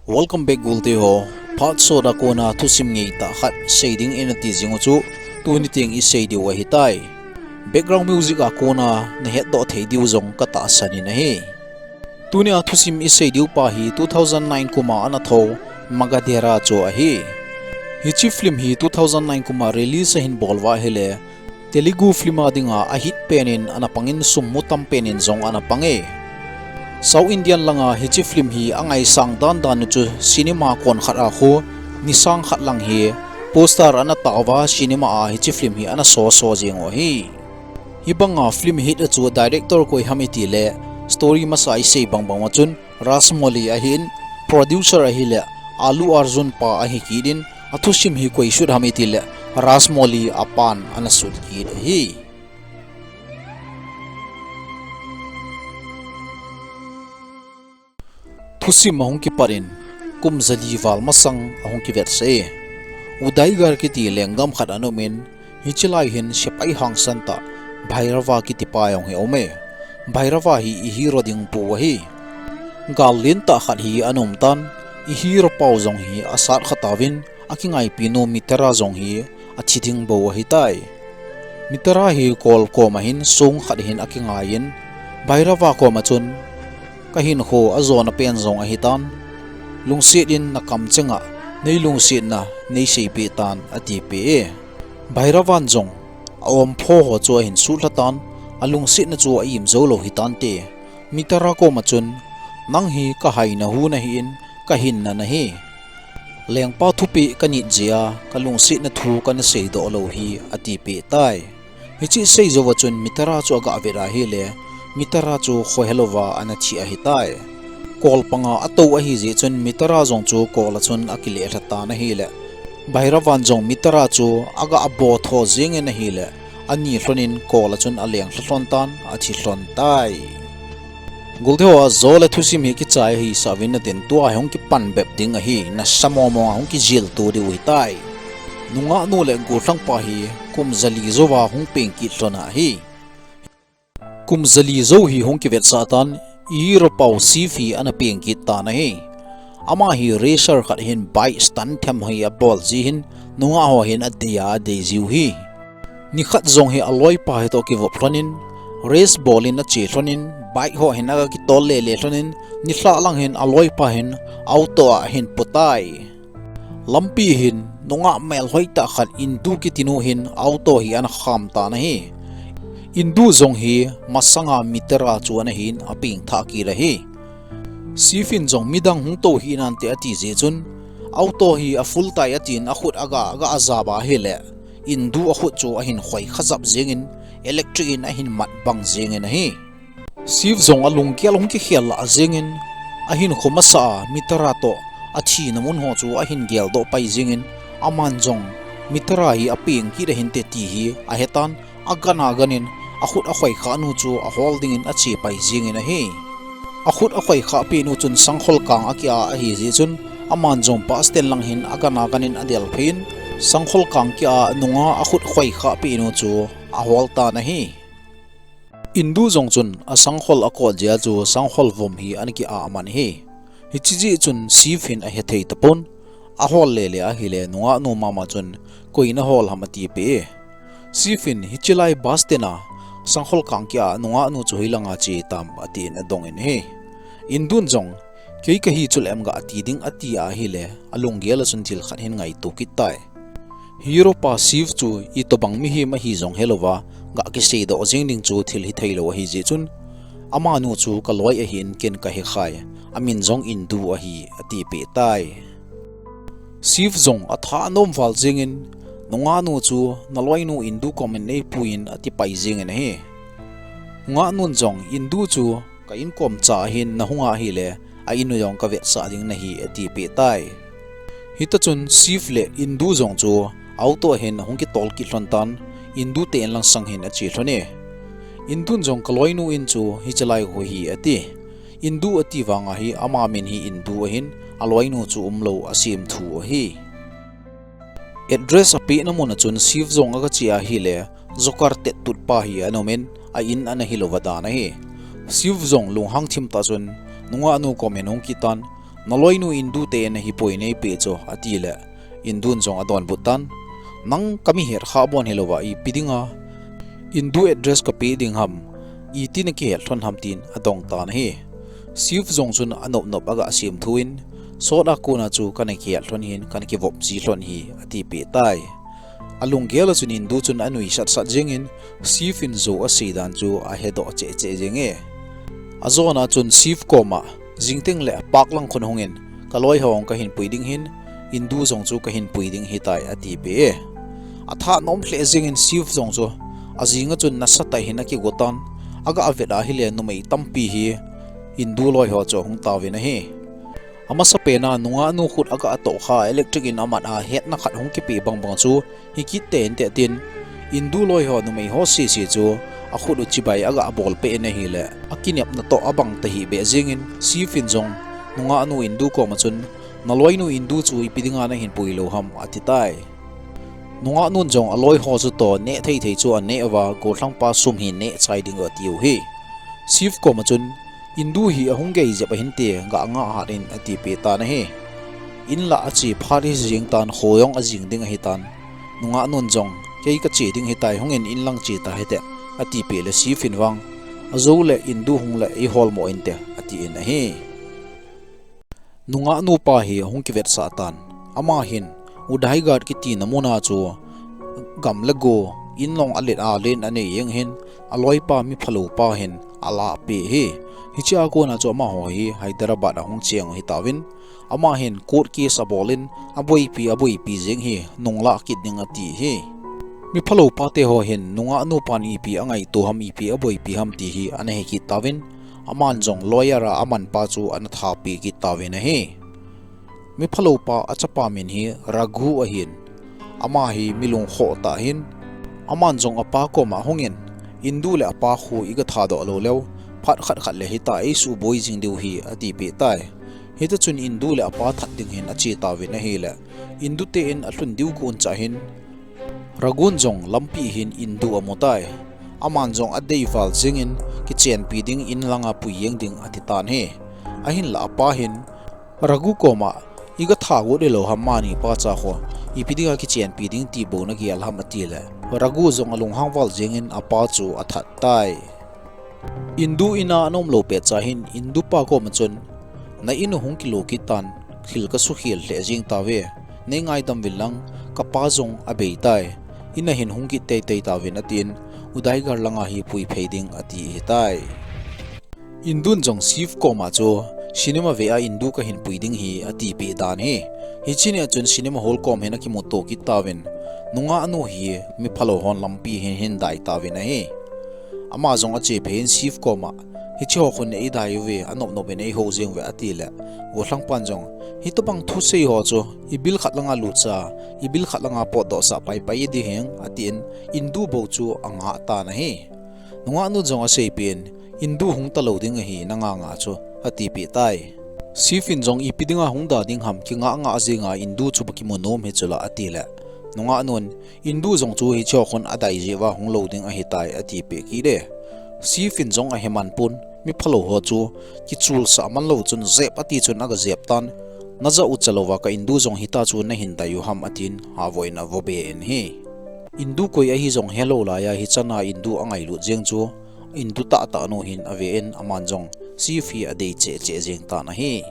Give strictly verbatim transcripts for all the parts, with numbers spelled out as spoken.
Welcome back, golte ho. Phat sot a kona thusim ngeitah khat sei ding ina ti jing u chu, tuni teng i sei diu ahitai. Background music a kona na hetdoh thei diu jong ka tahsan in ahi. Tuni a thusim i sei diu pa hi two thousand nine kum a ana tho Magadera chu ahi. Hiche film hi two thousand nine kum a release ahin bol uva ahile, Telugu film a dinga a hit pen in ana pang in, sum mu tam pen in jong ana pang e. South Indian langa hiche film hi a ngaisang dan dan u chu cinema kon khat a khu ni sang khat lang hi poster ana tah uva cinema a hiche film hi ana so so jeng u ahi. Hibanga film hit a chu director koi ham i ti le, story masa i sei bang bang uva chun Rajamouli ahin, producer ahile Allu Arjun pa ahi kit in, a thusim hi koi sut ham i ti le Rajamouli a pan ana sut kit ahi. Thusim ahung kipat in kum jali val masang ahung kivetsah e. Udaighat kiti lenggam khat ana um in, hiche lai hin sepai hangsan tah Bhairava kiti pa jong hi aum e. Bhairava hi i hero ding pu ahi. Gal lentah khat hi ana um tan, i hero pa u jong hi asat kha tauvin, a kingaipi nu Mitra jong hi athi ding bou ahitai. Mitra hi kol koma hin song khat hin akingai in, Bhairava koma chun, ka hinkho ajona pen jong ahitan, lungset in na kamcheng a nei lungsetna nei seipeh tan, ati peh e. Bhairavan jong a-om pho ho chu ahin sutlha tan, alungsetna chu a im jou lou hitante. Mitra koma chun, nang hi ka haina hu nahi in, ka hinna nahi. Lengpa thupeh ka nit jeh a, ka lungsetna thu kana seidoh lou hi, ati peh tai. Hiche sei jou uva chun Mitra chu aga vet ahile, Mitra chu khohe louva ana thi ahitai. Kol panga atou ahi jeh chun Mitra jong chu kol a chun akile lha tan ahile, Bhairavan jong Mitra chu aga bo tho jeng in ahile, ani lhon in kol a chun aleng lha lhon tan, athi lhon tai. Golte ho, ajo le thusim hi kichai ahi sah uvin natin, tua hi hung kipan bep ding ahi, nasa mong mong a hung kijil to diu hitai. Nungah nu le gollhang pa hi kum jali jouva hung peng kit lhon ahi. Kum jali jou hi hung kivetsah tan, i hero pa u Shiv hi ana peng kit tan ahi. Ama hi racer khat hin bike stunt them hi abol ji hin, nungah ho hin adei a adei jiu hi. Nikhat jong hi aloipa hitoh kivop lhon in, race bol in ache lhon in, bike ho hin aga kitol lele lhon in, nilhah lang hin aloipa hin auto a ahin potai. Lampi hin nungah melhoi tah khat Indu kiti nu hin auto hi ana kham tan ahi. Indu jong hi masanga Mitra chu ana hin apeng thah kit ahi. Shiv in jong midang hung tou hih nante ati jeh chun, auto hi a full tai atin akhut aga, aga ajap ahile, Indu akhut chu ahin khoi kha jap jeng in, electric in ahin mat bang jeng in ahi. Shiv jong alunggel hung kikhel lah jeng in, ahinkho masa a Mitra toh athina mun ho chu ahin geldoh pai jeng in, aman jong Mitra hi apeng kit ahinte ti hi ahetan, agan agan in akhut akhoi khah nu chu ahol ding in ache pai jeng in ahi. Akhut akhoi khah peh nu chun sangkhol kang akia ahi jeh chun, aman jong bus stand lang hin agan agan in adel phei in, sangkhol kang kia nungah akhut khoi khah peh nu chu ahol tan ahi. Indu jong chun asangkhol akot jeh a chu sangkhol vom hi ana kia man ahi. Hiche jeh chun Shiv hin ahethei tapon, ahol lele ahile nungah nu mama chun, koi in ahol ham ati peh e. Shiv in hiche lai bus stand a sangkhol kang kia nungah nu chu hoilanga che tam atin adong in ahi. Indun jong, kei kahi chuleh em ga ati ding ati ahile, alunggel a chun thil khat hin ngaito kit tai. Hero pa Shiv chu itobang mihem ahi jong helouva, ga kiseidoh jeng ding chu thil hithei lou ahi jeh chun, amanu chu kaloi ahin ken kahekhai, amin jong Indu ahi, ati peh tai. Shiv jong atha anom val jeng in, nungah nu chu naloinu Indu kom in neipuiyin ati pai jeng in ahi. Nungah nun jong Indu chu ka inkom cha ahin nahung ahile, a in u jong kavetsah ding nahi ati peh tai. Hita chun Shiv le Indu jong chu auto a hin ahung kitol kit lhon tan, Indu te in lang sang hin ache lhon e. Indun jong kaloinu in chu hiche lai khu hi ati. Indu ati vang ahi, ama min hi Indu ahin, aloinu chu umlou asemthu ahi. Address apehna mun a chun Shiv jong aga che ahile, joker tettut pa hi ana um in, a in ana hilouva dan ahi. Shiv jong lunghang thim tah chun, nungah nu kom in ahung kit tan, Naloinu Indu te in ahipoi neipeh chu, ati le Indun jong adonbut tan, nang kami het kha bon hilouva ipi dinga Indu address kapeh ding ham, iti nakihet lhon ham tin adong tan ahi. Shiv jong chun anop nop aga sem thou in, sot a kona chu kana kihet lhon hin, kana kivop ji lhon hi, atipeh tai. Alunggel a chun Indu chun anuisat sat jengin, Shiv in jou asei dan chu ahedoh cheh cheh jenge. Ajona chun Shiv koma, jingteng le park lang khun hungin, kaloi ho kahin pui ding hin, Indu jong chu kahin pui ding hitai, atipeh e. Atha nom lheh jengin Shiv jong chu, ajing a chun nasatah in akigo tan, aga avet ahile numei tampi hi, Indu loi ho chu ahung tauvin ahi. Amasapen a nungahnu khut aga atoh kha electric in amat a hetna khat hung kipeh bangbang chu, hikit tei inte tin, Indu loi ho numei ho sese chu, akhut u chibai aga abol peh in ahile, akinepna toh abang tahih beh jengin, Shiv in jong, nungahnu Indu koma chun, naloinu Indu chu ipi dinga nahin pui lou ham, ati tai. Nungahnun jong aloi ho chu toh neh thei thei chu aneh uva, gollhangpa sum hi neh chai ding u atiu hi. Shiv koma chun, Indu hi ahung gei jep ahinte, ga ngah hat in, atipeh tan ahi. In lah ache phat hi jeng tan, kho jong ajing ding ahitan. Nungahnun jong, kei kache ding hitai, hungin in lang che ta hite, atipeh le Shiv in vang, ajou le Indu hung le eiholmo inte, atin ahi. Nungahnu pa hi ahung kivetsah tan. Ama hin, Udaighat kitina muna chu, gam le go, in long alet alen anei jeng hin, aloipa miphalou pa hin, alahpeh hi. Hichea kona chu amaho hi, Hyderabad ahung cheng u hitauvin, ama hin, court case abolin, aboipi, aboipi jeng hi, nunglah kit ding ati hi. Miphalou pate ho hin, nungahnu pan ipi angaito ham, ipi aboipi ham ti hi, ana he kit tauvin, aman jong lawyer a amanpa chu ana thapeh kit tauvin ahi. Miphalou pa achapa min hi Raghu ahin. Ama hi milungkhoh tah ahin. Aman jong apa koma hungin, Indu le apa khu iga thadoh lou leu, phat khat khat le hita eisuboi jing diu hi, atipeh tai. Hitichun Indu le apa that ding hin ache tauvin ahile, Indu te in alhun diu goncha hin, Raghun jong lampi hin Indu amu tai. Aman jong adei val jengin, kichenpi ding in langa pui jeng ding ati tan ahi. Ahinla apa hin, Raghu koma, iga thagot lou ham mani pacha ho, ipi dinga kichenpi ding ti bou nagel ham atile, Raghu jong alunghang val jengin apa chu athat tai. Indu in a anom lou petcha hin, Indu pa koma chun, na in u hung kilo kit tan, thil kasukhel lheh jeng tauve, neingaidam uvin lang, kapa jong abei tai, in a hin hung kit teitei tauvin atin, Udaighat langa hi pui phei ding ati hitai. Indun jong Shiv koma chu, cinema ve a Indu kahin pui ding hi atipeh dan ahi. Hiche nia chun cinema hall kom hin akimuto kit tauvin, nungahnu hi miphalou hon lampi hin ahin dai tauvin ahi. Ama jong ache phei in Shiv koma, hiche ho khun eidai uve, anop nop in eihou jeng uve atile, gollhangpan jong, hitobang thusei ho chu, ibil khat langa lutsa, ibil khat langa potdohsah paipai ding heng, atin, Indu bou chu angah tan ahi. Nungahnu jong aseipeh in, Indu hung talou ding ahi, nangah ngah chu, atipeh tai. Shiv in jong ipi dinga hung da ding ham, kingah ngah jenga Indu chu ba kimu nom hi chula atile, nungahnun, Indu jong chu hiche ho khun adai jeh uva hung lou ding ahitai atipeh kit e. Shiv in jong aheman pon, miphalou ho chu kichulsah man lou chun jep ati chun aga jep tan, najah u chalouva ka Indu jong hita chu nahin dai u ham atin, avoh in avo be in ahi. Indu koi ahi jong helou laiya hichan a Indu angailut jeng chu, Indu tahtah nu hin ave in aman jong Shiv hi adei cheh cheh jeng tan ahi.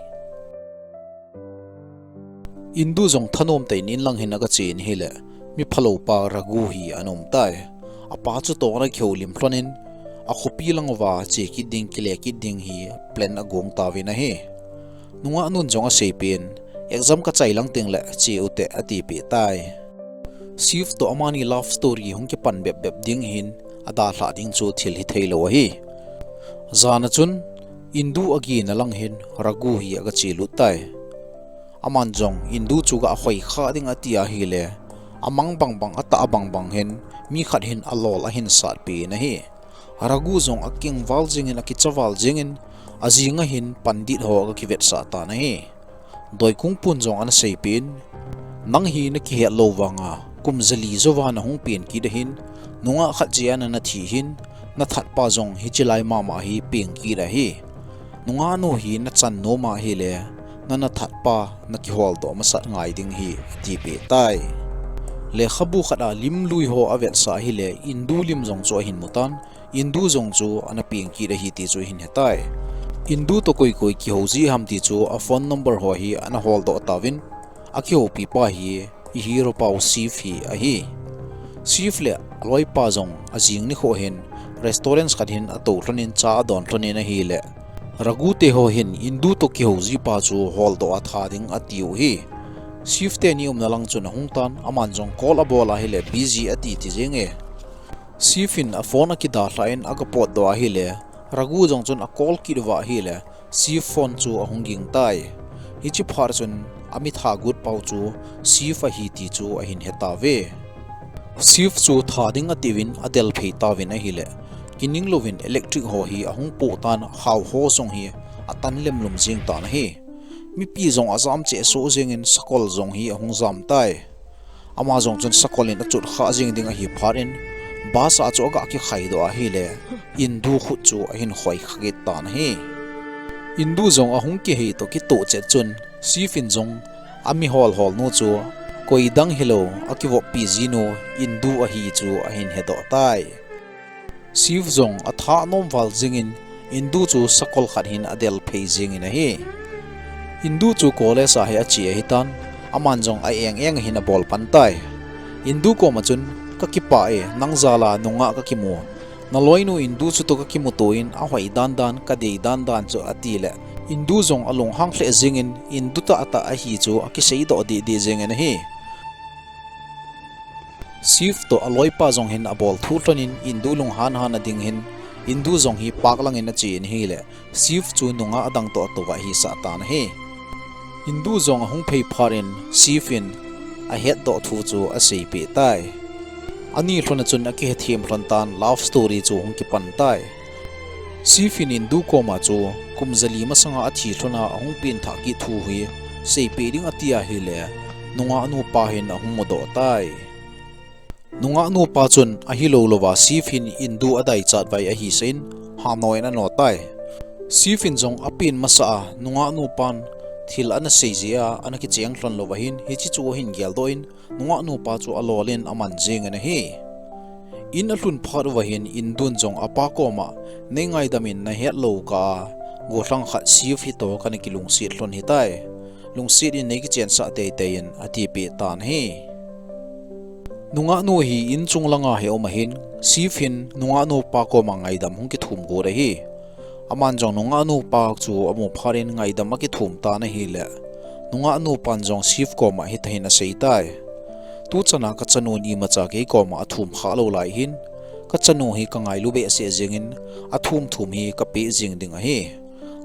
Indu jong thanom tah in in lang hin aga che in ahile, miphalou pa Raghu hi ana um tai. Apa chu toh ana kihoulim lhon in, akhopi lang uva che kit ding, kile kit ding hi plan agong tauvin ahi. Nungahnun jong aseipeh in, exam kachai lang tengle che ute atipeh tai. Shiv toh amani love story hung kipan bep bep ding hin, adalhah ding chu thil hitheilou ahi. Jan a chun, Indu agena lang hin Raghu hi aga chelut tai. Aman jong Indu chu ga khoi kha ding ati ahile, amang bangbang atah bangbang hin mi khat hin alol ahin satpeh in ahi. Raghu jong akeng val jengin, akicha val jengin, ajing a hin pandit ho aga kivetsah tan ahi. Doikungpun jong ana seipeh in, nang hi nakihet lou vanga, kum jali jouva nahung pen kit ahin, nungah khat jeh a nana thi hin, nathatpa jong hiche lai mama hi peng kit ahi. Nungahnu hi nachan nom ahile, nana thatpa nakiholdoh masat ngai ding ahi, atipeh tai. Lekhabu khat a lim lui ho avetsah ahile, Indu lim jong chu ahin mutan, Indu jong chu ana peng kit ahi ti chu ahin hetai. Indu toh koi koi kihou ji ham ti chu a phone number ho hi ana holdoh tauvin, akihoupi pa hi i hero pau Shiv hi ahi. Shiv le aloipa jong ajing nikho hin restaurant khat hin atou lhonin cha adon lhonin ahile, Raghu te ho hin Indu toh kihou jipa chu holdoh a tha ding atiu ahi. Shiv teni umna lang chun ahung tan, aman jong call abol ahile busy ati ti jenge. Shiv in a phone akidalhah in agapotdoh ahile, Raghu jong chun a call kit uva ahile, Shiv phone chu ahung ging tai. Hiche phat chun amitha got pau chu Shiv ahi ti chu ahin hetauve. Shiv chu tha ding atiuvin adelphei tauvin ahile, kining louvin electric ho hi ahung poh tan, hao ho jong hi atan lemlum jeng tan ahi. Mipi jong ajam cheh soh jengin sakol jong hi ahung jam tai. Ama jong chun sakol in achot kha jeng ding ahi phat in, bus a chu aga kikhaidoh ahile, Indu khut chu ahin khoi kha kit tan ahi. Indu jong ahung kihei toh kitoh chet chun, Shiv in jong ami holhol nu chu, koi dang hilou, akivoppi jinu Indu ahi chu ahin hedoh tai. Shiv jong atha nom val jengin, Indu chu sakol khat hin adelphei jengin ahi. Indu chu college a hi ache ahitan, aman jong a eng eng hin abol pan tai. Indu koma chun, kakipah e, nang jal a nungah kakimu. Naloinu Indu chu toh kakimuto in ahoi dandan, kadei dandan chu atile, Indu jong alunghang lheh jengin, Indu tahtah ahi chu akiseidoh dehdeh jengin ahi. Shiv toh aloipa jong hin abol thu lhonin Indu lunghan han ading hin, Indu jong hi park langin achen ahile, Shiv chu nungah adang toh atouvah ahisah tan ahi. Indu jong ahung phei phat in Shiv in ahetdoh thu chu aseipeh tai. Ani lhon a chun akihethem lhon tan, love story chu hung kipan tai. Shiv in Indu koma chu kum jali masanga athi lhona ahung pengthah kit thu hi seipeh ding ati ahile, nungahnu pa hin ahung mudoh tai. Nungahnu pa chun ahilou louva Shiv hin Indu adaichat vai ahisah in, hanoiyin ano tai. Shiv in jong apen masa a, nungahnu pan thil ana sei jeh a ana kicheng lhon louva hin, hiche chu ahin geldoh in, nungahnu pa chu alolin aman jengin ahi. In alhun phat uva hin Indun jong apa koma, neingaidam in nahet lou kah a, gollhang khat Shiv hitoh kana kilungset lhon ahitai. Lungset in neikichensah teitei in atipeh tan ahi. Nungahnu hi inchung langa hi aum ahin, Shiv hin nungahnu pa koma ngaidam hung kithum got ahi. Aman jong nungahnu pa chu amu phat in ngaidam akithum tan ahile, nungahnu pan jong Shiv koma hitahin aseitai. Tuchan a kachanun imacha kei koma athum khalou lai hin, kachanu hi kangailu behseh jengin, athum thum hi kapeh jeng ding ahi.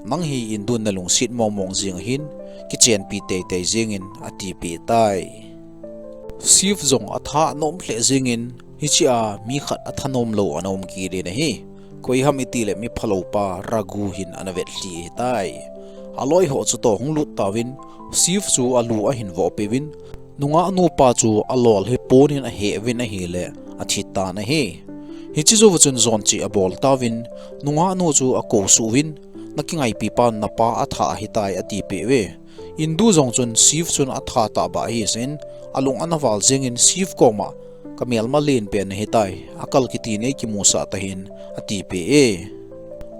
Nang hi Indun nalungset mongmong jeng ahin, kichenpi teitei jengin atipeh tai. Shiv jong atha nom lheh jengin, hichea mi khat athanom lou ana um kit in ahi. Koiham itile mi phalou pa Raghu hin ana vetlhi ahitai. Aloi ho chutoh hung lut tauvin, Shiv chu alu ahin vohpeuvin, nungahnu pa chu alol hi ponin aheh uvin ahile, athi tan ahi. Hiche jouva chun joncheh abol tauvin, nungahnu chu akousuh uvin, nakingaipi pan napa atha ahitai atipeh uve. Indu jong chun Shiv chun atha tahbeh ahisah in, alung ana val jengin Shiv koma, kamelma lenpen nahitai, akal kiti neikimusah tahin, atipeh e.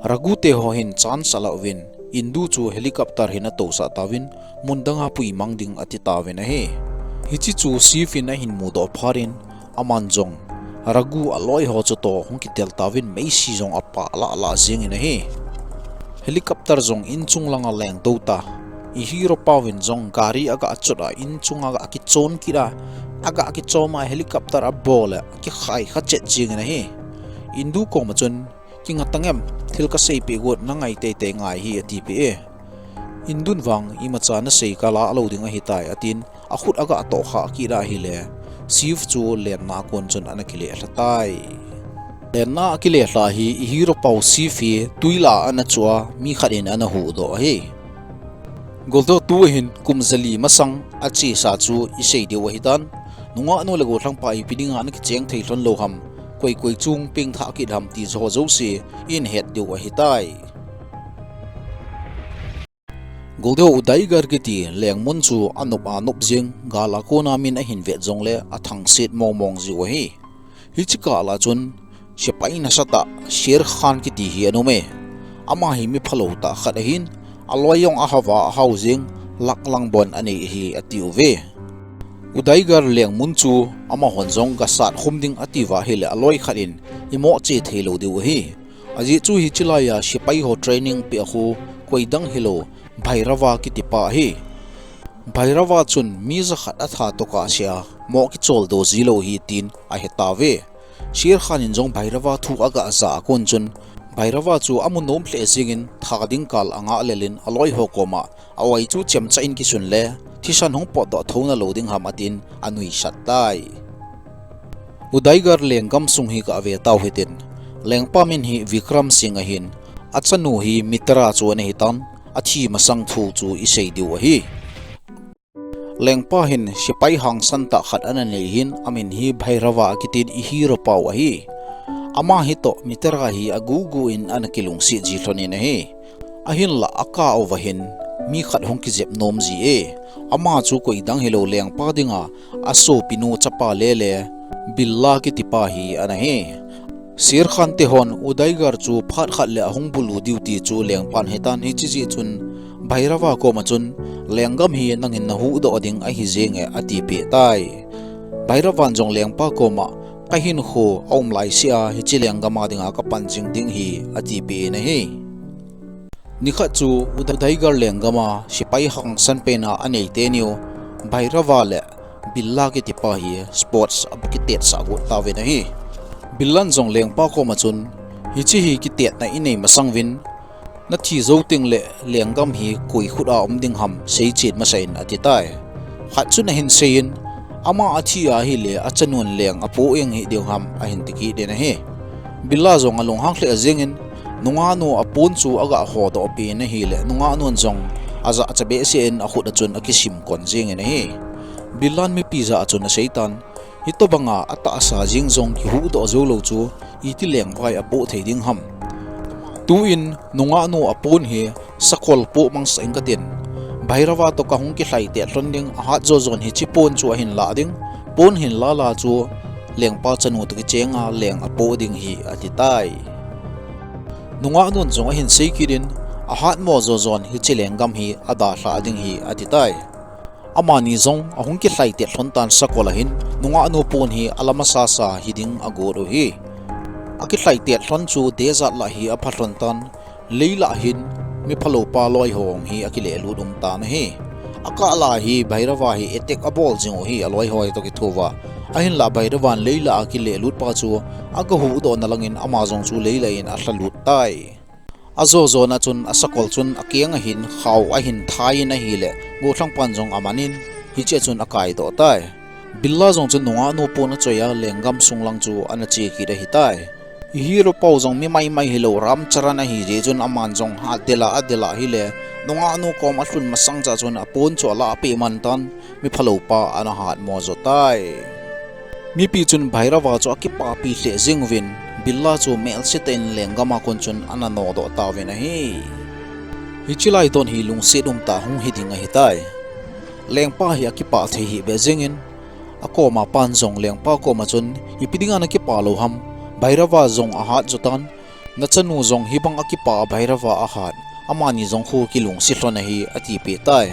Raghu te ho hin chance ala uvin, Indu chu helicopter hin atousah tauvin, mun danga puimang ding atitauvin ahi. Hiche chu Shiv in ahin mudoh phat in, aman jong Raghu aloi ho chutoh hung kitel tauvin, meisi jong apah lahlah jengin ahi. Helicopter jong inchung langa lengtou ta. I hero pauvin jong gari aga chot a, inchunga aga kichon kit a, aga kichom a, helicopter abol le akikhai kha chet jengin ahi. Indu koma chun, kinga tangem, thil kaseipeh got nangai teitei ngai hi atipeh e. Indun vang imacha nasei kalah lou ding ahitai atin, akhut aga tohkhah kit ahile, Shiv chu lenna a kon chun ana kilelha tai. Lenna akilelha hi i hero pau Shiv hi twi lah a ana choh a, mi khat in ana huhdoh ahi. Goldoh tu hin kum jali masang achesa chu isei diu ahitan, nungahnu le gollhang pa ipi dinga ana kicheng thei lhon lou ham, koi koi chung pengthah kit ham ti ho jouse ihin het diu ahitai. Golde Udaigar kiti lengmun chu anop anop jing, gal a kona min ahin vet jongle athangset mong mong jiu ahi. Hiche kah lah chun sepai nasatah Sher Khan kiti hi ana um e. Ama hi mi phalou tah khat ahin, aloi jong ahava ahao jing, lak lang bon anei ahi atiuve. Udaigar lengmun chu amahon jong gasat khum ding atiuva ahile aloi khat in imoh che theilou diu ahi. Ajeh chu hiche laiya sepai ho training peh a khu koidang hilou Bhairava kitipa ahi. Bhairava chun mi jakhat atha toh kasea moh kicholdo jilou ahi tin ahetauve. Sher Khan in jong Bhairava thu agah jah a kon chun Bhairava chu amu nom lheh jengin tha ding kal angah lel in aloi ho koma a-oi chu chemcha in kisun le thisan hung potdoh thou nalou ding ham atin anuisat tai. Udaigar lenggam sung hi gave tau hitin, lengpa min hi Vikram Singh ahin, achanu hi Mitra chu ana hitan, athi masang thu chu isei diu ahi. Lengpa hin sepai hangsan tah khat ana nei hin, amin hi Bhairava akitin ihi ropau ahi. Ama hitoh Mitra hi agugu in ana kilungset ji lhonin ahi. Ahinlah akah uva hin mi khat hung kijep nom ji e. Ama chu koidang hilou lengpa dinga asopinu chapa lele Billa kitipa hi ana hi. Sher Khan te hon Udaigar chu phat khat le ahung bulu diu ti chu lengpan ahetan, hiche jeh chun Bhairava koma chun lenggam hi nangin nahuhdoh ding ahi jenge atipeh tai. Bhairavan jong lengpa koma kahinkho aum laisea hiche lenggam a dinga kapan jing ding ahi atipeh in ahi. Nikhat chu Udaigar lenggam a sepai hangsan pena anei teniu Bhairava le Billa kitipa hi sports a kitetsah got tauvin ahi. Billan jong lengpa koma chun, hiche hi kitetna inei masang uvin, nathi jou tengle lenggam hi koi khut a um ding ham seichen masa in atitai. Khat chun ahin seiyin, ama athi ahile achanun leng apoh ing hih diu ham ahin tikit in ahi. Billa jong alunghang lheh jengin, nungahnu apon chu agah hodoh peh in ahile nungahnun jong ajahcha behseh in akhut a chun akisim kon jengin ahi. Billan mipi jah a chun aseitan, hitobanga atahsa jeng jong kihuhdoh joulou chu iti lengvai apoh thei ding ham. Tuin nungahnu apon hi sakol poh mangsah ing katin, Bhairava toh kahung kilhaitet lhon ding, ahat jojon hiche pon chu ahin lah ding, pon hin lala chu lengpa chanu toh kichenga leng apoh ding ahi atitai. Nungahnun jong ahin seikit in, ahatmo jojon hiche lenggam hi adalhah ding ahi atitai. Amani jong ahung kilhaitet lhon tan sakol a hin, nungahnu pon hi ala masasa hiding agot u ahi. Akilhaitet lhon chu dejat lah hi apha lhon tan, lei lah hin mi phaloupa loi ho hi akilehlut um tan ahi. Akah lah hi Bhairava hi attack abol jing u ahi aloi ho toh kithoa. Ahinlah Bhairavan lei lah a kilehlut pa chu agahuhdoh na langin ama jong chu lei lah in alhalut tai. Ajo jona chun asakol chun akeng ahin khao ahin thaiyin ahile, gollhangpan jong amanin hichea chun akaidoh tai. Billa jong chun nungahnu pon achoiya lenggam sunglang chu ana che kit ahitai. Ihero pau jong mi maimai hilou Ramcharan ahijeh chun aman jong adela adela ahile, nungahnu kom alhun masang cha chun apon chu alahpeh mantan, mi phaloupa ana hatmo jotai. Mipi chun Bhairava chu akipapi lheh jeng uvin, Billa chu melsetah in lenggam a kon chun ana nodoh tauvin ahi. Hiche lai don hi lungset umtah hung hiding ahitai. Lengpa hi akipah thei hih beh jengin, akoma pan jong lengpa koma chun, ipi dinga nakipah lou ham, Bhairava jong ahat jotan, nachanu jong hibang akipah a Bhairava ahat, amani jong khu kilungset lhon ahi atipeh tai.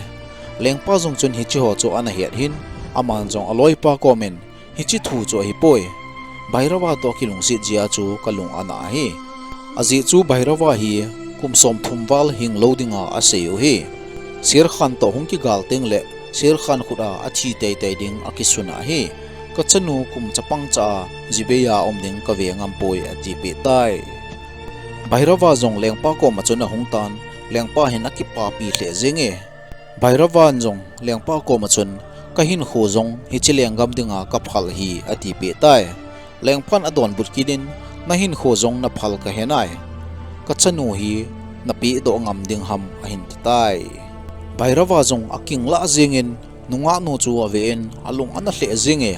Lengpa jong chun hiche ho chu ana het hin, aman jong aloipa komin, hiche thu chu ahipoi. Bhairava toh kilungset jeh a chu kalung ana ahi. Ajeh chu Bhairava hi kum somthum val hinglou dinga asei u ahi. Sher Khan toh hung kigal tengle Sher Khan khut a athi teitei ding akisun ahi. Kachanu kum chapang cha a jibeiya um ding kave ngampoi atipeh tai. Bhairava jong lengpa koma chun ahung tan, lengpa hin akipapi lheh jenge. Bhairavan jong lengpa koma chun, kahinkho jong hiche lenggam dinga kaphal ahi atipeh tai. Lengpan adonbut kit in, nahinkho jong naphal kahenai. Kachanu hi napehdoh ngam ding ham ahin titai. Bhairava jong akinglah jengin, nungahnu chu aven, alung ana lheh jenge.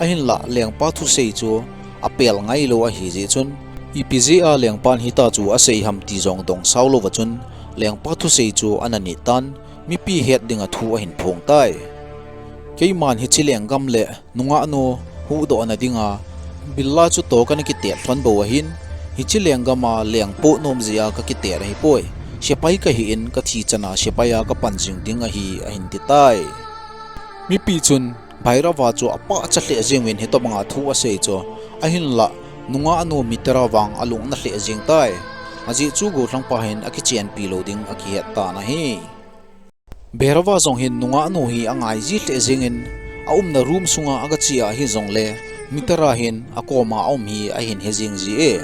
Ahinlah lengpa thusei chu apel ngailou ahijeh chun, ipi jeh a lengpan hitia chu asei ham ti jong dongsao louva chun, lengpa thusei chu ana nit tan, mipi het dinga thu ahin phong tai. Keiman hiche lenggam le nungahnu huhdohna dinga Billa chu toh kana kitel lhon bou ahin, hiche lenggam a leng poh nom jeh a kakitel ahipoi. Sepai kahi in, kathi chan a sepai a kapan jing ding ahi, ahin ti tai. Mipi chun Bhairava chu apachat lheh jeng uvin hitobanga thu asei chu, ahinlah nungahnu Mitra vang alung ana lheh jeng tai. Ajeh chu gollhangpa hin akichenpi lou ding akihet tan ahi. Bhairava jong hin nungahnu hi angai ji lheh jengin, aumna room sunga agache a hijongle Mitra hin akoma aum hi ahin he jeng ji e.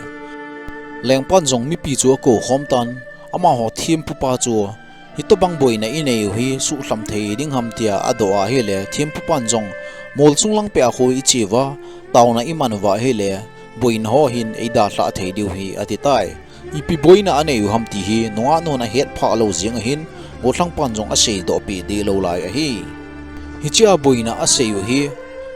Lengpan jong mipi chu akou khom tan, amaho thempupa chu, hitobang boina inei u hi suhlham thei ding ham tia adoh ahile, thempupan jong, mol chung lang peh a khu iche uva, taona iman uva ahile, boina ho hin eidalhah thei diu ahi, ati tai. Ipi boina anei u ham ti hi nungahnun ahet phah lou jeng ahin, gollhangpan jong aseidoh peh deh lou lai ahi. Hichea boina asei u hi,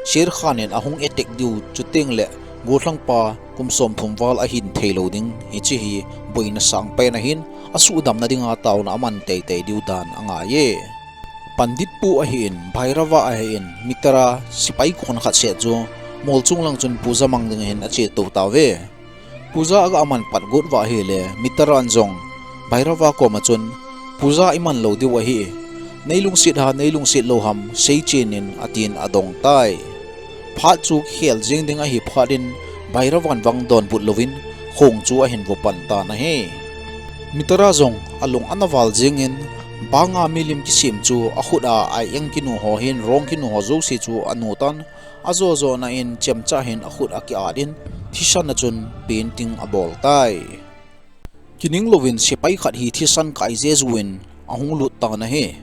Sher Khan in ahung attack diu chuteng le, gollhangpa kum somthum val ahin thei lou ding, hiche hi boina sangpen ahin, asuhdamna dinga taona aman teitei diu dan angai e. Pandit pu ahin, Bhairava ahin, Mitra sepai kon khat seh chu, mol chung lang chun puja mang ding ahin ache tou tauve. Puja aga aman pat got uva ahile, Mitran jong Bhairava koma chun, puja iman lou diu ahi. Neilungset ham, neilungset lou ham, seichen in, atin adong tai. Phat chu khel jeng ding ahi phat in, Bhairavan vang donbut louvin, khong chu ahin vopan tan ahi. Mitra jong alung ana val jengin, banga milim kisem chu akhut a ai-eng kinu ho hin, rong kinu ho jouse chu anu tan, ajo jona in chemcha hin akhut akiat in, thisan a chun painting abol tai. Kining louvin sepai khat hi thisan kai jeju in ahung lut tan ahi.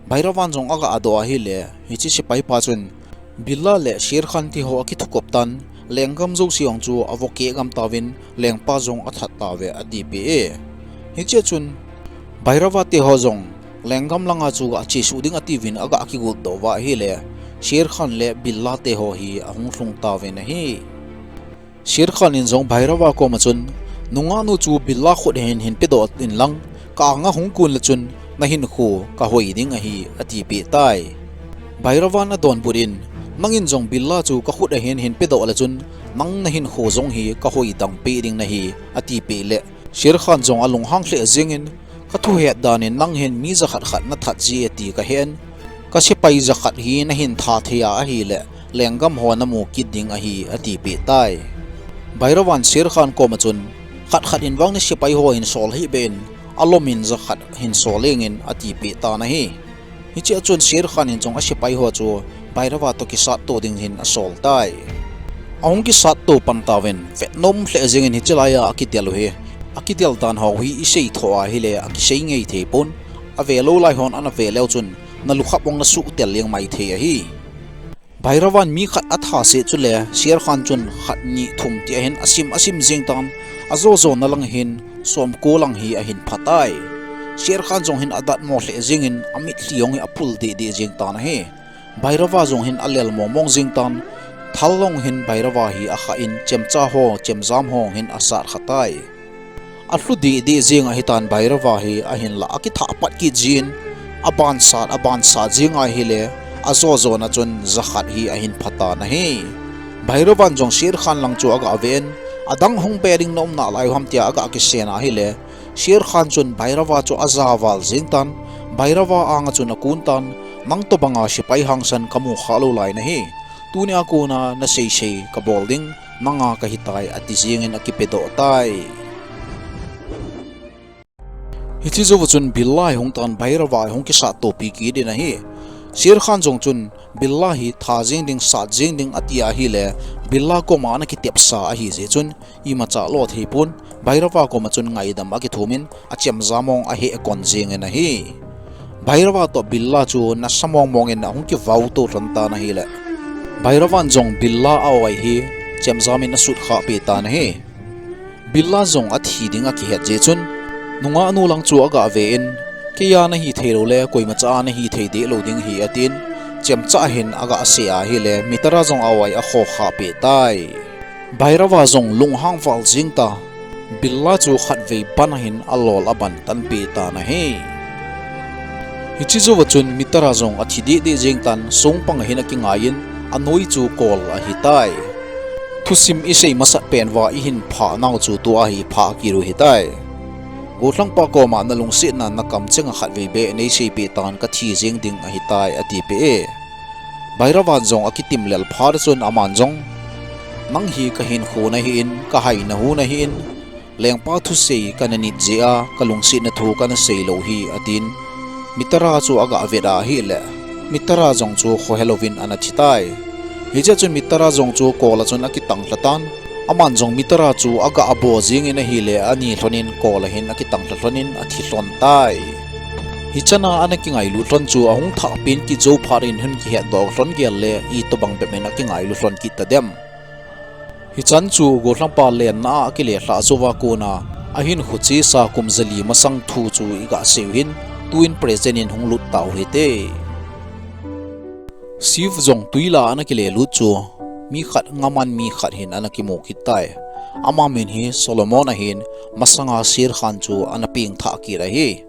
Bhairavan jong aga adoh ahile, hiche sepai pa chun, Billa le Sher Khan teho akithukop tan, lenggam jouse jong chu avo keh gam tauvin, lengpa jong athat tauve, atipeh e. Hichea chun, Bhairava teho jong, lenggam langa chu achesuh ding atiuvin aga kigotdoh uva ahile, Sher Khan le Billa teho hi ahung lhung tauvin ahi. Sher Khan in jong Bhairava koma chun, nungahnu chu Billa khut a hin hin pedoh inlang, ka anga hung kon le chun, nahinkho kahoi ding ahi, atipeh tai. Bhairavan adonbut in, nangin jong Billa chu kakhut a hin hin pedoh le chun, nang nahinkho jong hi kahoi dangpeh ding nahi, atipeh le, Sher Khan jong alunghang lheh jengin, kathuhet dan in nang hin mi jakhat khat nathat ji e ti kahen, kasepai jakhat hi nahin that thei a ahile, lenggam ho namu kit ding ahi, atipeh tai. Bhairavan Sher Khan koma chun, khat khat in vang nasepai ho hin sol hih beh in, alom in jakhat hin sol jeng in, atipeh tan ahi. Hichea chun Sher Khan in jong asepai ho chu Bhairava toh kisatto ding hin asol tai. Ahung kisatto pan tauvin, vetnom lheh jengin hiche laiya akitel u hi, akitel dan ho hi isei thoh ahile akisei ngei thei pon, ave lou lai hon ana ve leu chun, nalukhap ong nasuhtel jeng mai thei ahi. Bhairavan mi khat atha seh chule, Sher Khan chun khat ni thum tia hin asim asim jeng tan, ajo jona lang hin somko lang hi ahin pha tai. Sher Khan jong hin adatmo lheh jengin, amitlhi jong hi aphul deh deh jeng tan ahi. Bhairava jong hin alel mong mong jeng tan, thal jong hin Bhairava hi akhah in, chemcha ho, chemjam ho hin asat kha tai. Alhu deh deh jeng ahitan Bhairava hi ahinlah akithah pat kit jin, abansat, abansat jeng ahile, ajo jona chun jakhat hi ahin pha tan ahi. Bhairavan jong Sher Khan lang chu aga ven, adang hung be ding naum nalai u ham tia aga kisen ahile, Sher Khan chun Bhairava chu ajaval jeng tan, Bhairava anga chun akon tan, nang tobanga sepai hangsan kamu kha lou lai nahi. Tunia kona nasei sei kabol ding, nanga kahitai, ati jengin akipedoh tai. Hiche jouva chun Billa hi hung tan Bhairava hi hung kisattopi kit in ahi. Sher Khan jong chun Billa hi tha jeng ding, sat jeng ding ati ahile, Billa koma ana kitepsa ahi jeh chun, imacha lo thei pon, Bhairava koma chun ngaidam akithumin, achemjam ong aheh kon jengin ahi. Bhairava toh Billa chu nasa mong mongin ahung kivauto lhon tan ahile, Bhairavan jong Billa a-oi hi chemjam in asut khah peh tan ahi. Billa jong athi ding akihet jeh chun, nungahnu lang chu aga ve in, keija nahi thei lou le, koimacha a nahi thei deh lou ding ahi atin, chemcha hin aga se ahile, Mitra jong a-oi akho khah peh tai. Bhairava jong lunghang val jeng ta, Billa chu khatvei ban ahin alol aban tan peh tan ahi. Hiche jouva chun Mitara jong athi deh deh jeng tan, songpang a hin akingai in, anoi chu kol ahitai. Thusim isei masat pen uva ihin phah nau chu tua hi phah kit u hitai. Gollhangpa koma nalungsetna nakamchenga khatvei beh neiseipeh tan kathi jeng ding ahitai atipeh e. Bhairavan jong akitim lel phat chun aman jong, nang hi kahinkho nahin, kahaina hu nahin, lengpa thusei kana nit jeh a kalungsetna thu kana seilou hi atin, Mitara chu aga vet a ahile, Mitara jong chu khohelouvin ana thitai. Hichea chun Mitara jong chu kol a chun akitang lhatan, aman jong Mitara chu aga abo jengin ahile, ani lhonin kol a hin akitang lha lhonin athi lhon tai. Hichana ana kingailut lhon chu ahung thah pen kit jou phat in hin kihetdoh lhon gel le itobang bep in akingailut lhon kit tadem. Hichan chu gollhangpa lenna a akile lhah jouva kona ahinkho chesa kum jali masang thu chu iga seiu hin, tuin present in hung lut tau hite. Sif jong twi lah a ana kilelut chu, mi khat ngaman mi khat hin ana kimu kit tai. Ama min hi Solomon ahin, masanga Sher Khan chu ana pengthah kit ahi.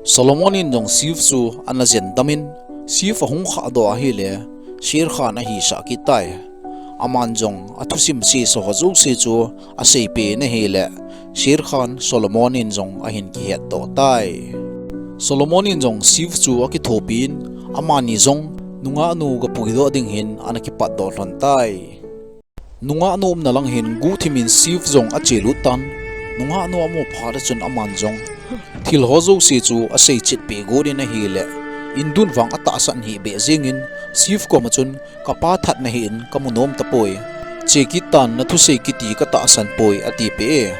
Solomon in jong Sif chu ana jendamin, Sif ahung khahdoh ahile, Sher Khan ahisah kit tai. Aman jong athusim sesa ho jouse chu aseipeh in ahile, Sher Khan Solomon in jong ahin kihetdoh tai. Solomon in jong Sif chu akithopin, amani jong nungahnu gapuidoh ding hin ana kipatdoh lhon tai. Nungahnu umna lang hin guhthimin Sif jong achelut tan, nungahnu amu phat a chun aman jong thil ho jouse chu aseichetpeh got in ahile, Indun vang atahsan hih beh jengin, Sif koma chun, kapa that nahin kamu nom tapoi. Che kit tan, nathusei kiti katahsan poi atipeh e.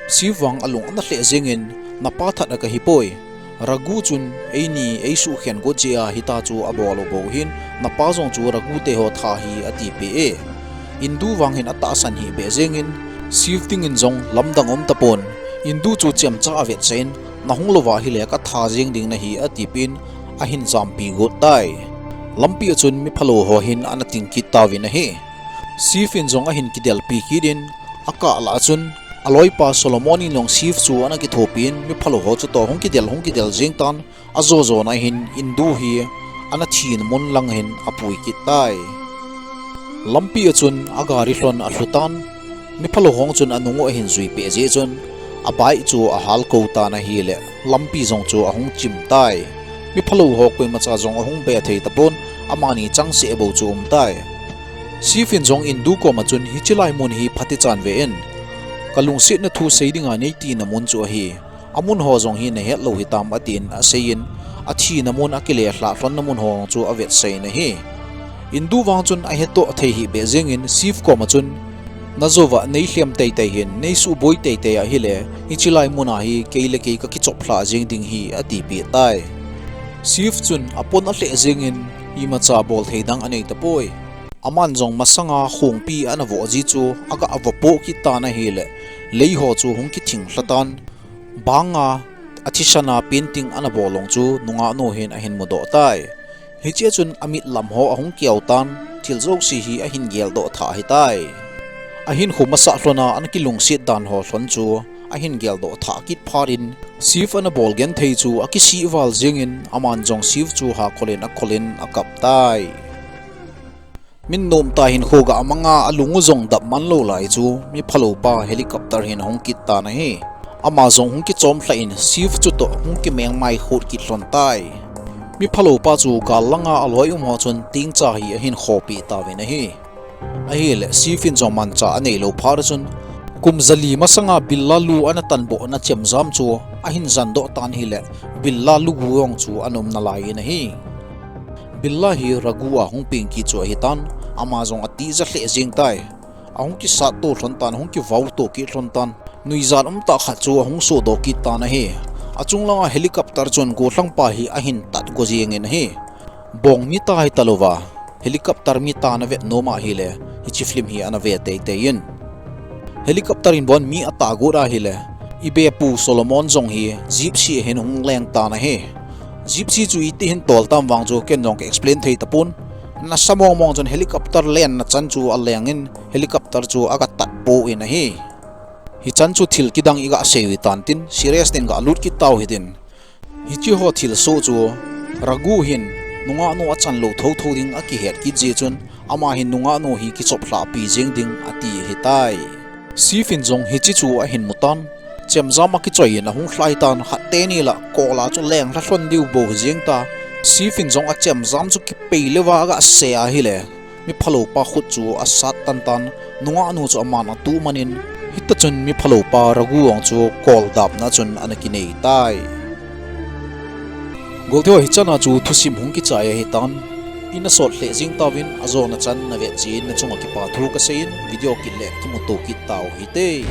Sif vang alung ana lheh jengin, napa that a kahipoi. Raghu chun eini eisuhkhen got jeh a hitia chu abol u bou hin, napa jong chu Raghu teho tha hi atipeh e. Indu vang hin atahsan hih beh jengin, Sif dingin jong lamdang um tapon. Indu chu chemcha avetsah in, nahung louva ahile katha jeng ding nahi atipeh in, ahin jampi got tai. Lampi a chun miphalou ho hin ana ting kit tauvin ahi. Sif in jong ahin kidelpi kit in, akah lah a chun, aloipa Solomon in jong Sif chu ana kithopin, miphalou ho chutoh hung kidel, hung kidel jeng tan, ajo jona hin Indu hi ana thina mun lang hin apui kit tai. Lampi a chun agari lhon alhu tan, miphalou ho chun anung u ahin juipeh jeh chun, abike chu ahalkou tan ahile, lampi jong chu ahung chim tai. Miphalou ho koimacha jong ahung be thei tapon, amani changseh bou chu um tai. Sif in jong Indu koma chun, hiche lai mun hi phatechan ve in, kalungsetna thu sei dinga neitina mun chu ahi. Amun ho jong hi nahet lou hitam atin aseiyin, athina mun akile lhah lhonna mun ho chu avetsah in ahi. Indu vang chun ahettoh thei hih beh jengin Sif koma chun, najouva neilhem teitei hin, neisuboi teitei ahile, hiche lai muna hi kei le kei kakichop lhah jeng ding hi atipeh tai. Sif chun apon alheh jengin, imacha bol thei dang anei tapoi. Aman jong masanga khongpi ana voh ji chu aga avoh poh kit tan ahile, lei ho chu hung kithing lha tan. Banga athisana painting ana bol lhon chu nungahnu hin ahin mudoh tai. Hichea chun amit lam ho ahung kiau tan, thil jouse hi ahin geldoh thah ahitai. Ahinkho masa lhona ana kilungset dan ho lhon chu ahin geldoh thah kit phat in, Sif ana bol genthei chu akisih val jengin, aman jong Sif chu hakhol in akhol in akap tai. Min nomtah hinkho ga amanga alung u jong dap man lou lai chu, miphalou pa helicopter hin ahung kit tan ahi. Ama jong hung kichom lhah in Sif chutoh hung kimengmai khut kit lhon tai. Miphalou pa chu gal langa aloi um ho chun tingcha hi ahin khopi tauvin ahi. Ahile Sif in jong mancha anei lou phat a chun, kum jali masanga Billa lu ana tanbohna chemjam chu ahin jandoh tan ahile, Billa lugu jong chu ana um nalai in ahi. Billa hi Raghu a hung peng kit chu ahitan, ama jong atija lheh jeng tai. Ahung kisat to lhon tan, ahung kivau to kit lhon tan. Nuijat umtah khat chu ahung sodoh kit tan ahi. Achung langa helicopter chun gollhangpa hi ahin tat go jengin ahi. Bong mita hita louva, helicopter mita navet nom ahile, hiche film hi ana ve teitei in. Helicopter in bon mi atah got ahile, ibepu Solomon jong hi Gypsy ahin hung leng tan ahi. Gypsy chu iti hin tol tam vang chu ken jong ka explain thei tapon. Nasa mong mong chun helicopter lenna chan chu alengin helicopter chu aga tat pon ahi. Hichan chu thil kidang iga seiu hitan tin, serious nin ga lut kit tau hitin. Hiche ho thilsoh chu Raghu hin nungahnu achan lou thotho ding akihet kit jeh chun, ama hin nungahnu hi kichoplhah pi jeng ding ati ahitai. Sif in jong hiche chu ahin mutan, chemjam akichoi in ahung lhai tan, khat teni lah kol a chu lenglha lhon diu bou hijeng ta. Sif in jong achemjam chu kipei leuva agasei ahile, miphalou pa khut chu asat tantan, nungahnu chu aman atuh manin, hitichun miphalou pa Raghu jong chu kol dapna chun ana kinei tai. Golteho, hichana chu thusim hung kichai ahitan, ina sot lheh jeng tauvin, ajona chan navet jeh in nachunga kipa thu kasei in, video kit le kimuto kit tau hite.